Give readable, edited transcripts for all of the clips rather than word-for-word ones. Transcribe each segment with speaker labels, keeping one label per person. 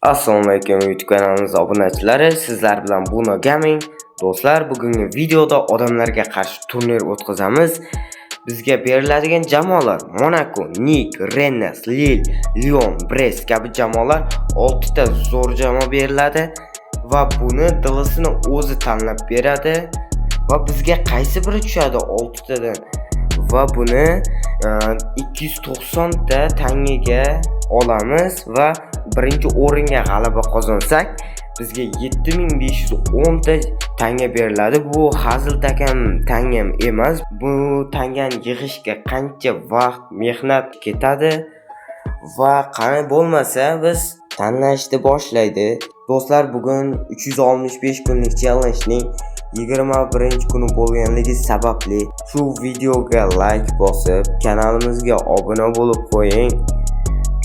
Speaker 1: Assalomu alaykum, YouTube kanalimiz obunachilari, sizlar bilan Buno Gaming. Do'stlar, bugungi videoda odamlarga qarshi turnir o'tkazamiz. Bizga beriladigan jamoalar: Monaco, Nik, Rennes, Lille, Lyon, Brest kabi jamoalar, 6 ta zo'r jamoa beriladi va buni DLSni o'zi tanlab beradi va bizga qaysi biri tushadi 6 tadan va buni 290 ta tangaga olamiz va birinchi o'ringa g'alaba qozonsak, bizga 7510 ta tanga beriladi. Bu hazil takam tangam emas. Bu tangani yig'ishga qancha vaqt, mehnat ketadi. Va qani bo'lmasa, biz tanlashni boshlaydi. Do'stlar, bugun 365 kunlik challengening 21 kuni bo'lganligi sababli shu videoga like bosib, kanalimizga obuna bo'lib qo'ying.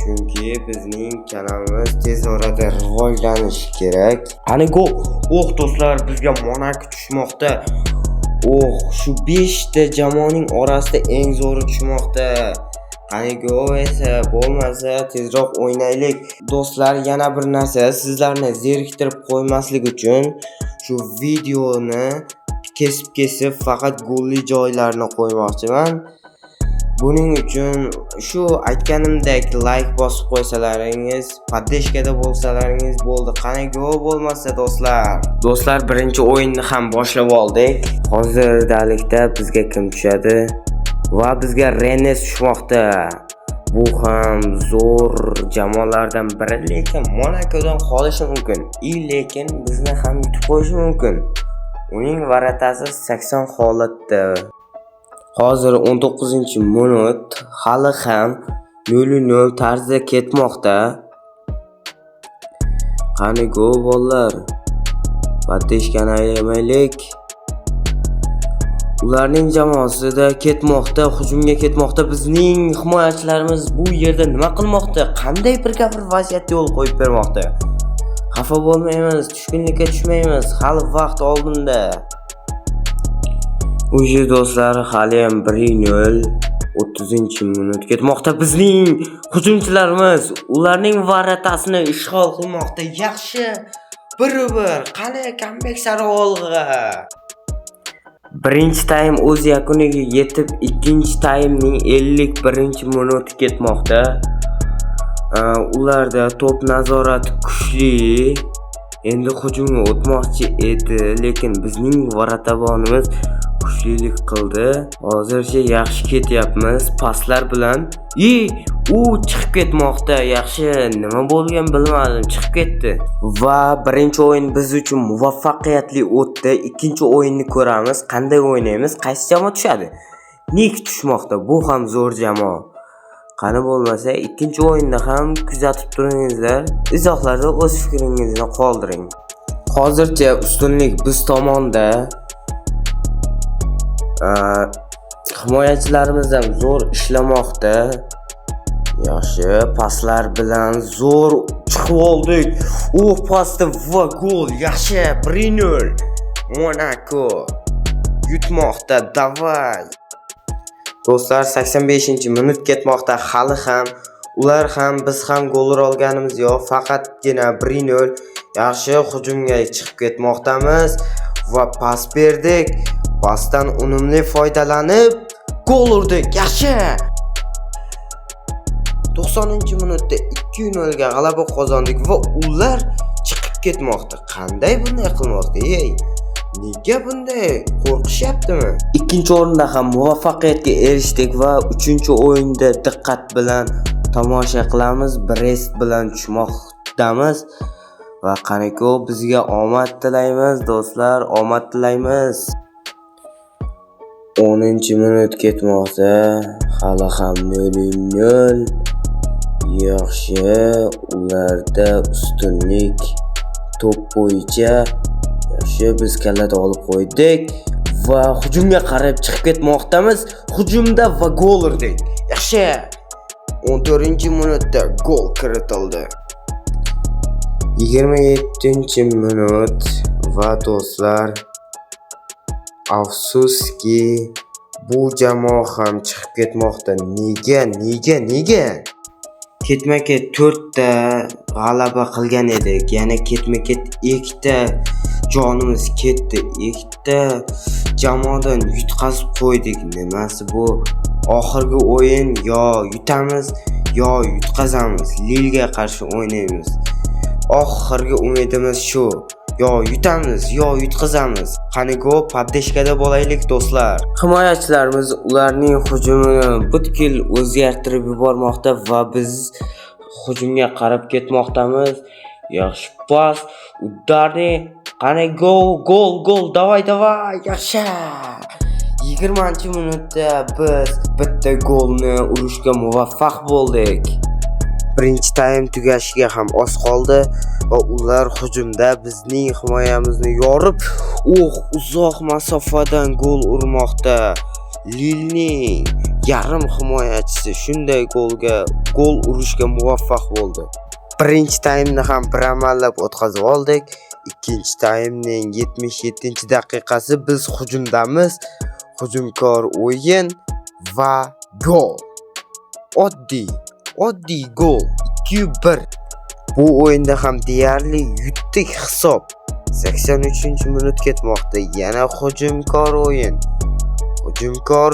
Speaker 1: Chunki bizning kanalimiz tez orada rivojlanishi kerak. Qani, gol! Oh, do'stlar, bizga Monaco tushmoqda. Oh, shu 5 ta jamoaning orasida eng zo'ri tushmoqda. Qani, gol esa bo'lmasa, tezroq o'ynaylik. Do'stlar, yana bir narsa, sizlarni zeriktirib qo'ymaslik uchun shu videoni kesib-kesib faqat golli joylarni qo'ymoqchiman. Buning uchun shu aytganimdek like bosib qo'ysalaringiz, поддержка da bo'lsalaringiz bo'ldi. Qani, gol bo'lmasa, do'stlar. Do'stlar, birinchi o'yinni ham boshlab oldik. Hozirdalikda bizga kim tushadi? Va bizga Rennes tushmoqda. Bu ham zo'r jamoalardan biri, lekin Monakodan qolishi mumkin. И lekin bizni ham yutib qo'yishi mumkin. Uning ворота si 80 holatda. Hozir 19-minut, hali ham 0-0 tarzda ketmoqda. Qani, gol, bolalar. Поддержка ni ayamaylik. Ularning jamoasida ketmoqda, hujumga ketmoqda. Bizning himoyachilarimiz bu yerda nima qilmoqda? Qanday birga bir vaziyatga yo'l qo'yib bermoqda? Xafa bo'lmaymiz, tushkunlikka tushmaymiz. Hali vaqt oldinda. Уже, do'stlar, hali ham 1-0, 30-minut ketmoqda. Bizning hujumchilarimiz ularning ворота sini ishg'ol qilmoqda. Yaxshi. 1-1. Qani, comeback sari olg'a. Birinchi taym o'z yakuniga yetib, ikkinchi taymning 51-minuti ketmoqda. Ularda to'p nazorati kuchli. Endi hujumga o'tmoqchi edi, lekin bizning воротобонimiz kuchlilik qildi. Hozircha yaxshi ketyapmiz paslar bilan. I, u chiqib ketmoqda. Yaxshi, nima bo'lgan bilmadim, chiqib ketdi. Va birinchi o'yin biz uchun muvaffaqiyatli o'tdi. Ikkinchi o'yinni ko'ramiz, qanday o'ynaymiz, qaysi jamoa tushadi. Nik tushmoqda. Bu ham zo'r jamoa. Qani bo'lmasa, ikkinchi o'yinni ham kuzatib turingizlar. Izohlarda o'z fikringizni qoldiring. Hozircha ustunlik biz tomonda. Himoyachilarimiz ham zo'r ishlamoqda. Yaxshi, paslar bilan zo'r chiqib oldik. U pasda va gol. Yaxshi, 1-0. Monaco yutmoqda. Давай. Do'stlar, 85-minut ketmoqda. Hali ham ular ham, biz ham gol ura olganimiz yo'q. Faqatgina 1-0. Yaxshi, hujumga chiqib ketmoqdamiz va pas berdik. Pasdan unumli foydalanib gol urdik. Yaxshi. 90-minutda 2-0 ga g'alaba qozondik va ular chiqib ketmoqda. Qanday bunday qilmoqda? Ey, nega bunday qo'rqishyaptimi? Ikkinchi o'rinda ham muvaffaqiyatga erishdik va uchinchi o'yinda diqqat bilan tomosha qilamiz. Brest bilan tushmoqdamiz va qaniko, bizga omad tilaymiz, do'stlar, omad tilaymiz. 10-minut ketmoqda. Hali ham 0-0. Yaxshi, ularda ustunlik to'p bo'yicha. Yaxshi, biz kallada olib qo'ydik va hujumga qarab chiqib ketmoqdamiz. Hujumda va gol urdik. Yaxshi. 14-minutda gol kiritildi. 27-minut va, do'stlar, afsuski, bu jamoa ham chiqib ketmoqda. Nega, nega, nega? Ketma-ket 4 ta g'alaba qilgan edik. Yana ketma-ket 2 ta jonimiz ketdi. 2 ta jamoadan yutqazib qo'ydik. Nimasi bu? Oxirgi o'yin yo yutamiz, yo yutqazamiz. Lilga qarshi o'ynaymiz. Oxirgi umidimiz shu. Yo yutamiz, yo yutqazamiz. Qani go, поддержка da bo'laylik, do'stlar. Himoyachilarimiz ularning hujumini butkul o'zgartirib yubormoqda va biz hujumga qarab ketmoqdamiz. Yaxshi pas, ударный, qani gol, gol, gol, давай, давай, yaxshi. 20-minutda biz bitta golni urishga muvaffaq bo'ldik. Birinchi taym tugashiga ham oz qoldi va ular hujumda bizning himoyamizni yorib, uzoq masofadan gol urmoqda. Lilning yarim himoyachisi shunday gol urishga muvaffaq bo'ldi. Birinchi taymni ham bir amallab o'tkazib oldik. Ikkinchi taymning 77-daqiqasi, biz hujumdamiz. Hujumkor o'yin va gol. Oddiy, oddiy gol. 2-1. Bu o'yinda ham deyarli yutdik hisob. 83-minut ketmoqda. Yana hujumkor o'yin. Hujumkor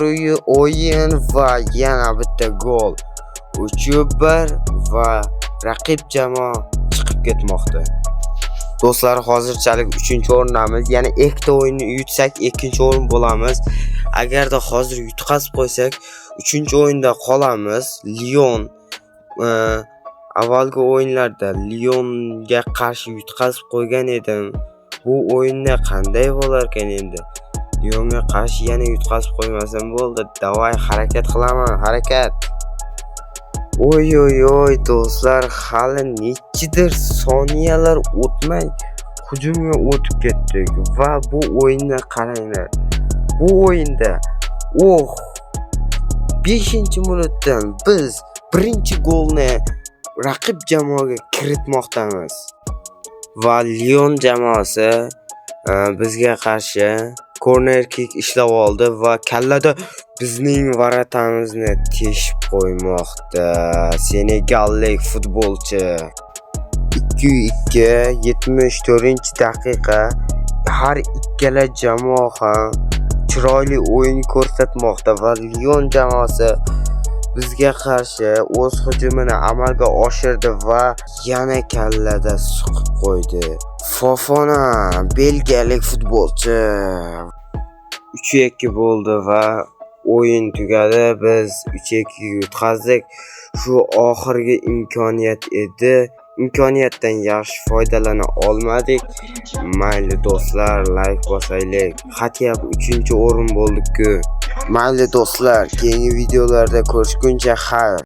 Speaker 1: o'yin va yana bitta gol. 3-1 va raqib jamoa chiqib ketmoqda. Do'stlar, hozirchalik 3-o'rindamiz. Yana ikkita o'yinni yutsak, 2-o'rin bo'lamiz. Agarda hozir yutqazib qo'ysak, 3-o'yinda qolamiz. Lyon avvalgi o'yinlarda Lyonga qarshi yutqazib qo'ygan edim. Bu o'yinda qanday bo'larkan endi? Lyonga qarshi yana yutqazib qo'ymasam bo'ldi. Давай, harakat qilaman, harakat. Oy oy oy, do'stlar, hali nechidir soniyalar o'tmay hujumga o'tib ketdik va bu o'yinni qaranglar. Bu o'yinda 5-minutdan biz birinchi golni raqib jamoaga kiritmoqdamiz. Va Lyon jamoasi bizga qarshi corner kick ishlab oldi va kallada bizning ворота mizni teshib qo'ymoqda senegallik futbolchi. 2-2, 74-daqiqa. Har ikkala jamoa ham chiroyli o'yin ko'rsatmoqda va Lyon jamoasi bizga qarshi o'z hujumini amalga oshirdi va yana kallada suqib qo'ydi. Fofana, belgiyalik futbolchi. 3-2 bo'ldi va o'yin tugadi. Biz 3-2 ga yutqazdik. Shu oxirgi imkoniyat edi. Imkoniyatdan yaxshi foydalana olmadik. Mayli, do'stlar, layk bosaylik. Хотя бы 3-o'rin bo'ldik-ku. Mayli, do'stlar, keyingi videolarda ko'rishguncha xayr.